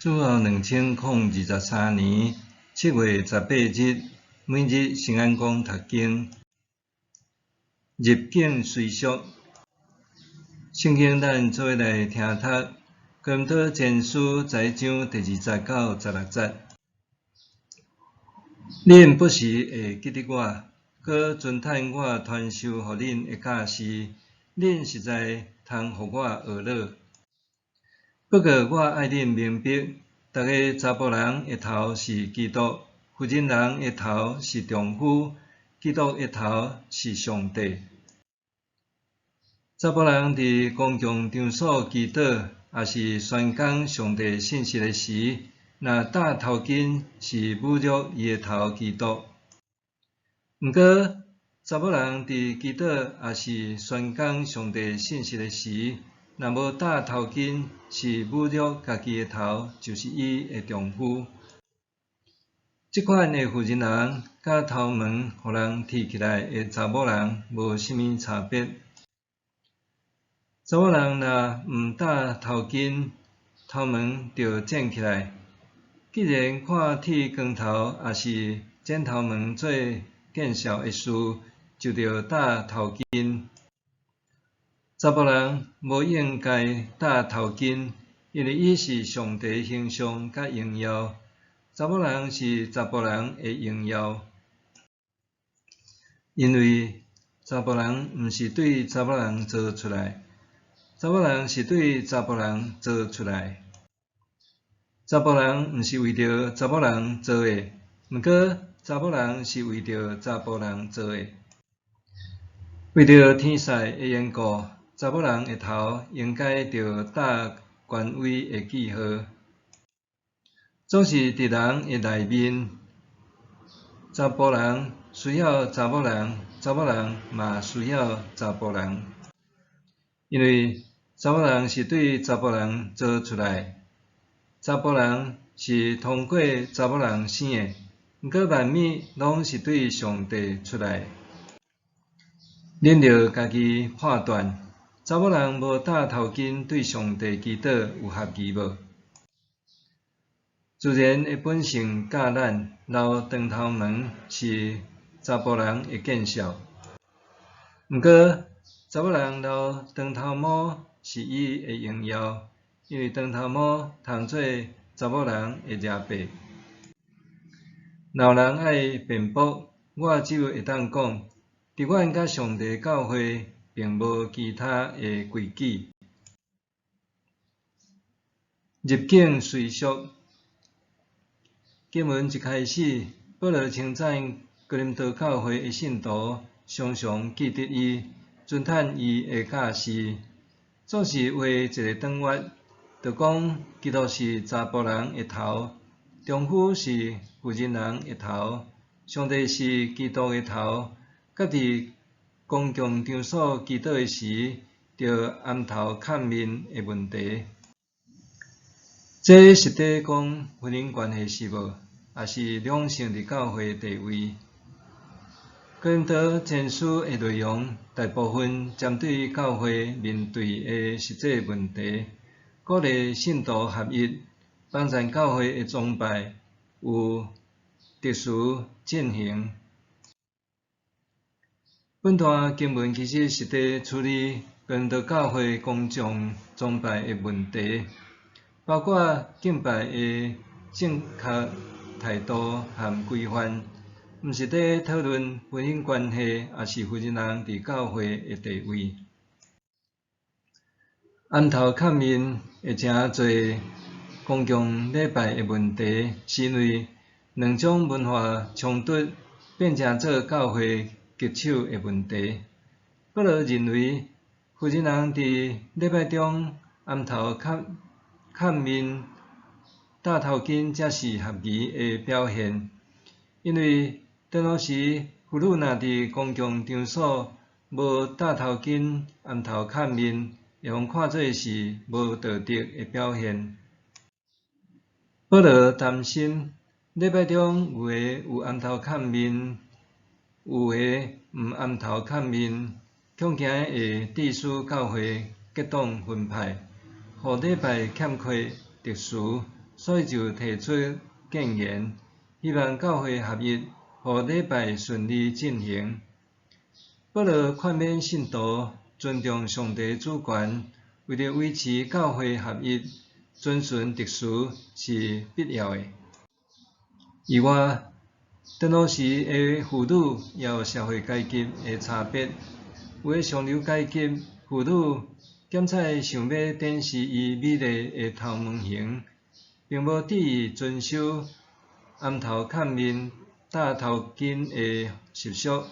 主後2023年7月18日，每日聖安講讀經，入境隨俗。聖經咱做伙來聽讀《哥林多前書》11章第2節到16節。恁不時會記得我，閣尊嘆我傳授予恁的教示，恁實在通予我學樂。不過我愛恁明白，逐个查埔人的頭是基督，婦人人的頭是丈夫，基督的頭是上帝。查埔人佇公共場所祈禱，抑是宣講上帝信息的時，若罩頭巾是侮辱伊的頭基督。毋過，查某人佇祈禱抑是宣講上帝信息的時，若無罩頭巾是侮辱家己的頭，就是伊的丈夫。這款的婦人人，佮頭毛予人剃起來的查某人無啥物差別。查某人若毋罩頭巾，頭毛就剪起來。既然看剃光頭抑是剪頭毛做見笑的事，就著罩頭巾。查埔人無應該罩頭巾，因為伊是上帝形象佮榮耀。查某人是查埔人的榮耀，因為查埔人毋是對查某人造出來，查某人是對查埔人造出來。查埔人毋是為著查某人造的，毋過查某人是為著查埔人造的。為著天勢的緣故，查某人的頭應該著罩權威的記號。總是佇人的內面，查埔人需要查某人，查某人嘛需要查埔人。因為查某人是對查埔人造出來，查埔人是通過查某人生的，毋過萬物攏是對上帝出來。恁著家己判斷，查某人無罩頭巾對上帝祈禱有合宜無？自然的本性教咱留長頭毛是查埔人的見笑，毋過查某人留長頭毛是伊的榮耀，因為長頭毛通做查某人的遮蔽。若有人愛辯駁，我只有會當講，佇阮佮上帝教會，並無其他的規矩。入境隨俗。經文一開始，保羅稱讚哥林多教會的信徒常常記得伊，尊嘆伊的教示，總是畫一个長圓，就講基督是查埔人的頭，丈夫是婦人人的頭，上帝是基督的頭。佮佇公共場所祈禱的時，著掩頭崁面的問題。這是佇講婚姻關係是無，抑是兩性佇教會的地位？哥林多前書的內容大部分針對教會面對的實際問題，鼓勵信徒合一，幫助教會的崇拜有秩序進行。本段經文其實是佇處理哥林多教會公眾崇拜的問題，包括敬拜的正確態度和規範，毋是佇討論婚姻關係，抑是婦人人佇教會的地位。掩頭崁面會成做公共禮拜的問題，是因為兩種文化衝突變成做教會棘手的問題。保羅認為，婦人人佇禮拜中掩頭崁面、罩頭巾，才是合宜的表現。因為當時婦女若佇公共場所無罩頭巾、掩頭崁面，會予看做是無道德的表現。保羅擔心禮拜中有的有掩頭崁面，有的毋掩頭崁面，恐驚會致使教會結黨分派，予禮拜欠缺秩序，所以就提出建言，希望教會合一，予禮拜順利進行。保羅勸勉信徒尊重上帝主權，為著維持教會合一，遵循秩序是必要的。以外，長老時的婦女也有社會階級的差別，有的上流階級婦女檢採想欲展示伊美麗的頭毛型，並無注意遵守掩頭崁面、罩頭巾的習俗。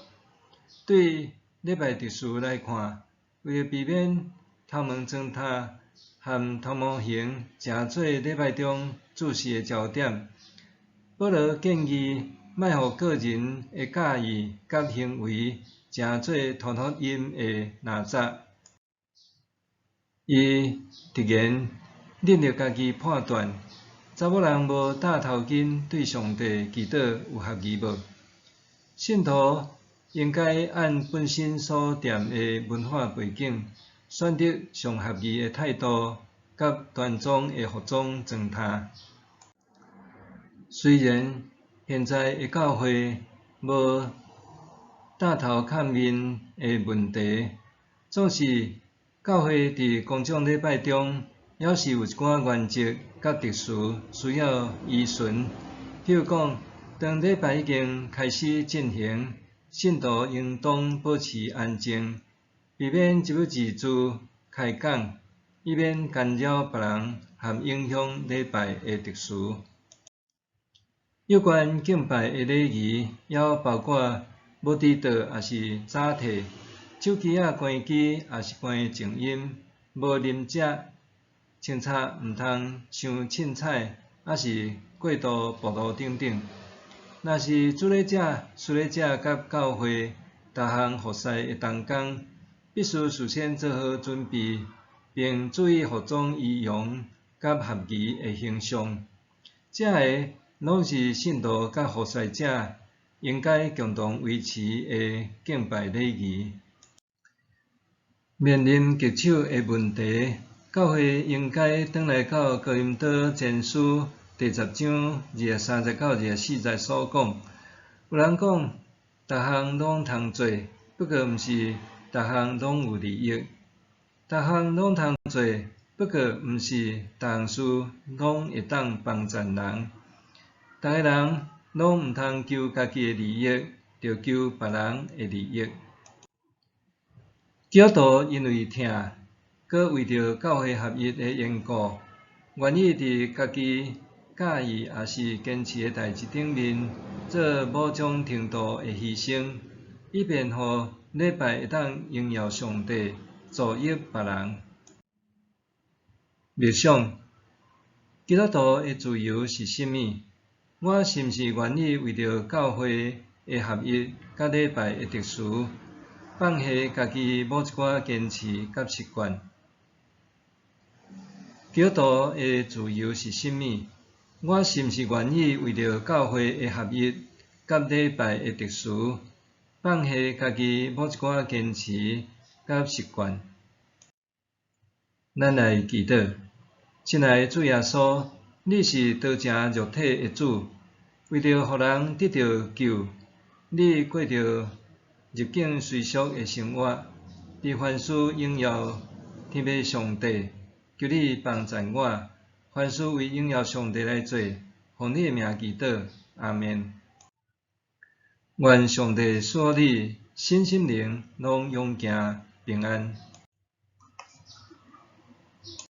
對禮拜秩序來看，為著避免頭毛妝塔和頭毛型成做禮拜中注視的焦點，保羅建議莫予個人的佮意佮行為成做傳福音的垃圾。伊直言恁著家己判斷，查某人無罩頭巾對上帝祈禱有合宜無？信徒應該按本身所踮的文化背景，選擇上合宜的態度佮端莊的服裝妝塔。雖然現在的教會無罩頭崁面的問題，總是教會佇公眾禮拜中，猶是有一寡原則佮秩序需要依循。譬如講，當禮拜已經開始進行，信徒應當保持安靜，避免一不自主開講，以免干擾別人和影響禮拜的秩序。有關敬拜的禮儀，猶包括無遲到抑是早退，手機仔關機抑是關靜音，無啉食，穿插毋通傷凊彩，抑是過度暴露等等。若是主禮者、司禮者佮教會逐項服侍的同工，必須事先做好準備，並注意服裝儀容佮合宜的形象。這个攏是信徒佮服侍者應該共同維持的敬拜禮儀。面臨棘手的問題，教會應該轉來到哥林多前書第十章23節到24節所講。有人講，逐項攏通做，不過毋是逐項攏有利益；逐項攏通做，不過毋是逐項事攏會當幫贊人。逐个人攏毋通求家己的利益，著求別人的利益。基督徒因為疼，閣為著教會合一的緣故，願意佇家己佮意抑是堅持的代誌頂面做某種程度的犧牲，以便予禮拜會當榮耀上帝，造益別人。默想，基督徒的自由是啥物？我是毋是願意為著教會的合一佮禮拜的秩序，放下家己某一寡堅持佮習慣？基督徒的自由是啥物？我是毋是願意為著教會的合一佮禮拜的秩序，放下家己某一寡堅持佮習慣？咱來祈禱，親愛的主耶穌，你是道成肉體的主，為著予人得著救，你過著入境隨俗的生活，佇凡事榮耀天父上帝，求你幫贊我，凡事為榮耀上帝來做，奉你的名祈禱，阿們。願上帝賜予你身心靈攏勇健平安。